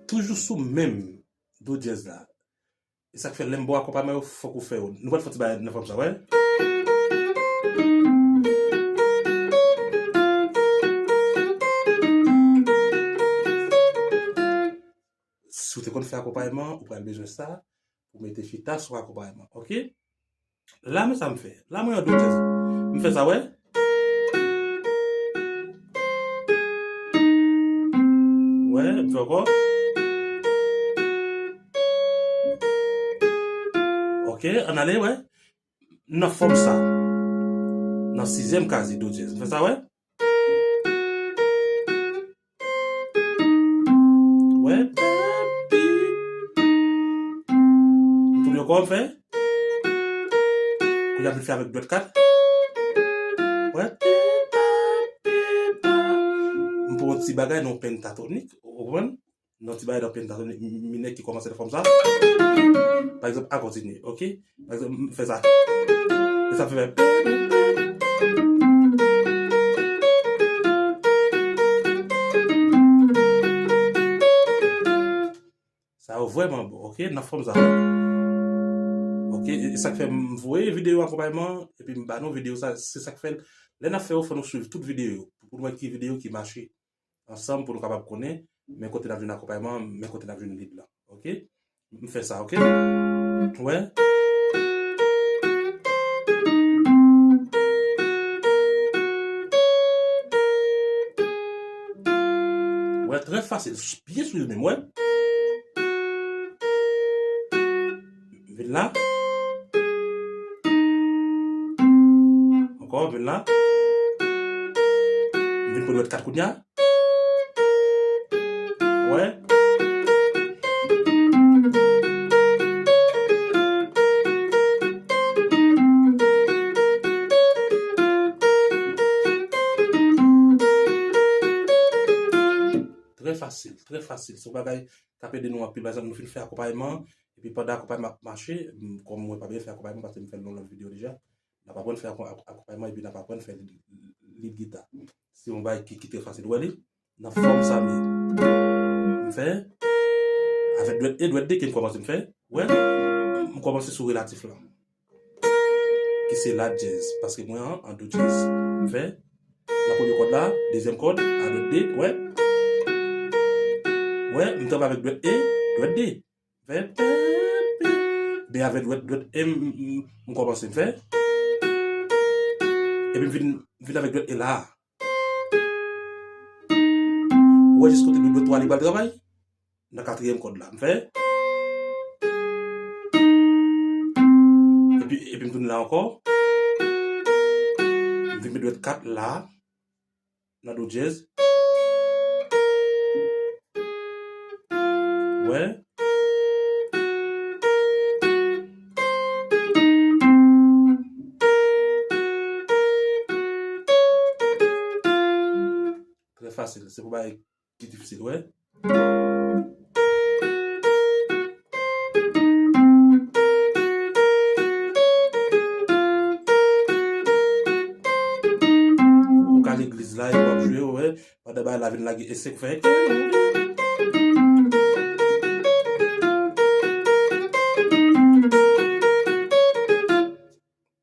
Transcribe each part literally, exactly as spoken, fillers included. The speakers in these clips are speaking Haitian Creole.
toujou sou menm do dyèz la. E sa k fè lè m ba w akonpayman yo, fòk ou fè yo. Nou pral fè yon ti bagay nan fòm sa, wè. Si w te konn fè akonpayman, ou pral bezwen sa pou mete chita sou akonpayman, oke? La, men sa m fè. La, mwen an do dyèz. M fè sa, wè. Wè, m fè ankò. Oke, ann ale, wè. Nan fòm sa. Nan sizyèm kazi do dyèz. M fè sa, wè. Wè, papi. M tounen ankò, m fè. Kounye a, m fè avèk dwèt kat. Wè, pipa, pipa. M pran yon ti bagay nan yon pentatonik, ou konprann? Nan ti bagay nan pentatonik minè ki kòmanse nan fòm sa. Pa egzanp, a kontinye, oke? Pa egzanp, m fè sa. E sa fè. Sa yo vrèman bon, oke? Nan fòm sa. Oke? E, e sa k fè m voye videyo akonpayman, epi m ba nou videyo sa, se sa k fè, lè n ap fè yo, fò nou swiv tout videyo yo, pou nou wè ki videyo ki mache ansanm, pou nou kapab konnen, men kote n ap jwenn akonpayman, men kote n ap jwenn lead lan, oke? M fè sa, oke? Wè. Wè, trè fasil. Byen swiv menm, wè. Vin la. Ankò, vin la. Vin pou dwèt kat kounye a. Wè. Trè fasil, trè fasil. Se yon bagay k ap ede nou anpil. Pa egzanp, nou fin fè akonpayman, epi pandan akonpayman ap mache, m, kòm mwen pa byen fè akonpayman paske m fè l nan lòt videyo deja, n ap aprann fè akon-, ak-, akonpayman epi n ap aprann fè lead, lead gita. Se yon bagay ki, ki trè fasil. Ou wè li? Nan fòm sa m ye. M fè avèk dwèt E, dwèt D ke m kòmanse m fè. Ou wè? M kòmanse sou relatif la. Ki se la dyèz, paske mwen an, an do dyèz. M fè nan premye kòd la, dezyèm kòd, a dwèt D, wè. Wè, m tonbe avèk dwèt E, dwèt D. Fè, men avèk dwèt, dwèt E, m, m, m, m kòmanse, m fè. Epi m vin, vin avèk dwèt E la. Ou wè jis kote dwèt, dwèt twa li pral travay? Nan katriyèm kòd la. M fè. Epi, epi m tounen la ankò. M vin met dwèt kat la. Nan do dyèz. Wè. Trè fasil. Se pou bagay ki difisil, wè. Ou ka legliz la, epi w ap jwe, wè. Pandan bagay la vin lage, e se k fè.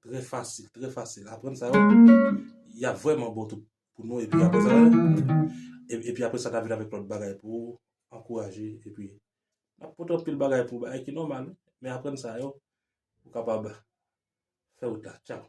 Trè fasil, trè fasil. Aprann sa yo, y ap vrèman bon tou pou nou, epi apre sa, e-, epi apre sa, n a vin avèk lòt bagay pou ankouraje, epi n ap pote anpil bagay pou bagay ki nòmal, wi. Men aprann sa yo, pou kapab fè wout la. Tchaw.